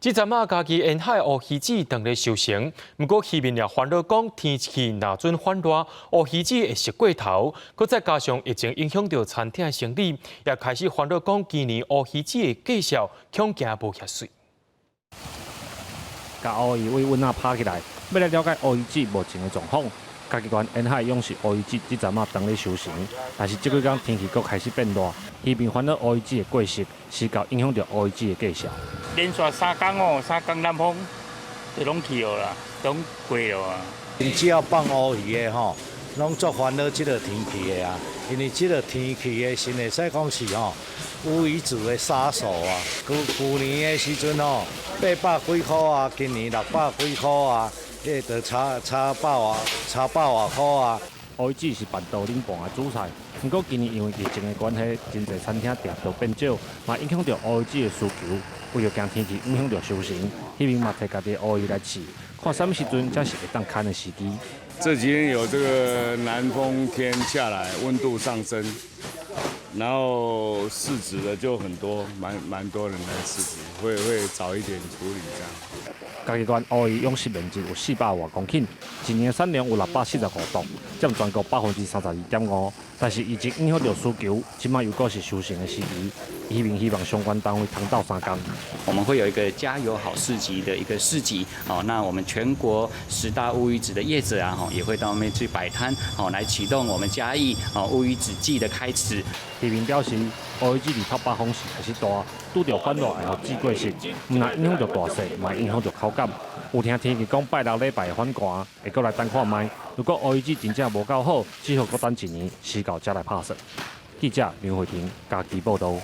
這陣仔嘉義沿海烏魚子當咧收成，毋過漁民也煩惱講天氣若準反熱，烏魚子會熟過頭，閣再加上疫情影響著餐廳生意，也開始煩惱講今年烏魚子的價數恐驚無遐媠。共烏魚對穩仔拍起來，欲來了解烏魚子目前的狀況。嘉義縣沿海養殖烏魚子這陣仔當咧收成，但是這幾工天氣閣開始變熱，漁民煩惱烏魚子會過熟，時到影響著烏魚子的價數。連續三工哦，三工南風就攏去了啦，攏過了啊。只要放烏魚的吼，攏足煩惱這个天氣的啊，因為這个天氣的時會使講是吼烏魚子的殺手啊。舊舊年的時陣吼，八百幾箍啊，今年六百幾箍啊，這就差差百外差百外箍啊。烏魚子是辦桌頂盤的主菜，毋過今年因為疫情的關係，真濟餐廳訂都變少，嘛影響著烏魚子的需求。為著驚天氣影響著收成，漁民嘛提家己的烏魚來試，看啥物時陣才是會當牽的時機。這幾天有這個南風天下來，溫度上升，然後試紙的就很多，蠻多人來試紙，會早一點處理這樣。嘉義縣烏魚養殖面積有四百外公頃，一年產量有645噸，佔全國32.5%。但是疫情影響著需求，這擺又閣是收成的時機，漁民希望相關單位通鬥相共。我們會有一個加油好市集的一個市集，哦，那我們全國10大烏魚子的業者啊，也會到那邊去擺攤，哦，來啟動我們嘉義哦烏魚子季的開始。漁民表示，烏魚子佇透北風時開始大，拄著反熱會予子過熟，毋但影響著大細，嘛影響著口感。有聽天氣講拜六禮拜會反寒，會閣來等看覓。如果烏魚子真正無夠好，只好閣等一年，時到才來拍算。記者劉慧婷嘉義報導。